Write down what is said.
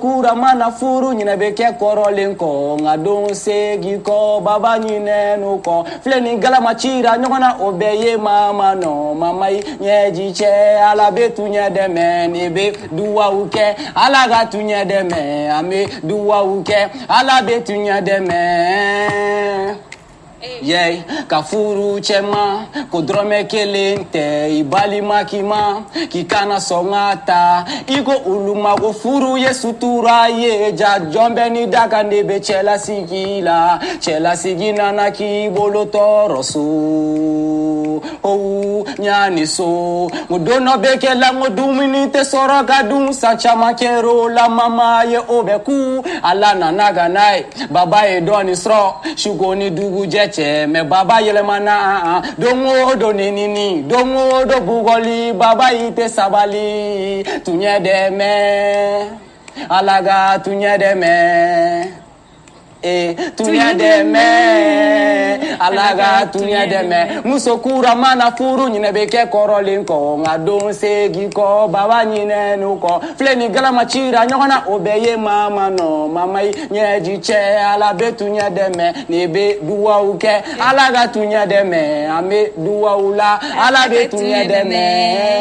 kura mana furu, ɲinɛ bɛ kɛ kɔrɔlen kɔ. Nka don segin kɔ, baba ɲinɛ n'o kɔ. Filɛ ni galama cira ɲɔgɔn na, o bɛɛ ye mama nɔ. Mama yi ɲɛji cɛ, Ala bɛ tuɲɛ dɛmɛ. Ne bɛ duwawu kɛ, Ala ka tuɲɛ dɛmɛ. An bɛ duwawu kɛ, Ala bɛ tuɲɛ dɛmɛ. Yeah, ka furu cɛ ma ko dɔrɔmɛ kelen tɛ. I balima k'i ma k'i kana sɔn ka taa, i ko olu ma ko furu ye sutura ye. Ja jɔn bɛ ni da kan de bɛ cɛlasigi la. Cɛlasigi nana k'i bolo tɔɔrɔ so owu ɲaani so. N don dɔ bɛ kɛ la, n ko dumuni tɛ sɔrɔ ka dun. San caman kɛr'o la, mama ye o bɛ ku. Ala nana ka n'a ye, baba ye dɔɔnin sɔrɔ suko ni dugujɛ cɛ. Mɛ baba yɛlɛmana, don o don nenini, don o don bugɔli. Baba i tɛ sabali, tuɲɛ dɛmɛ, Ala ka tuɲɛ dɛmɛ. E tuɲɛ dɛmɛ, Ala ka tuɲɛ dɛmɛ. Muso kura mana furu, ɲinɛ bɛ kɛ kɔrɔlen kɔ. Nka don segin kɔ, baba ɲinɛ n'o kɔ. Filɛ ni galama cira ɲɔgɔn na, o bɛɛ ye mama nɔ. Mama yi ɲɛji cɛ, Ala bɛ tuɲɛ dɛmɛ. Ne bɛ duwawu kɛ, Ala ka tuɲɛ dɛmɛ. An bɛ duwawu la, Ala bɛ tuɲɛ dɛmɛ.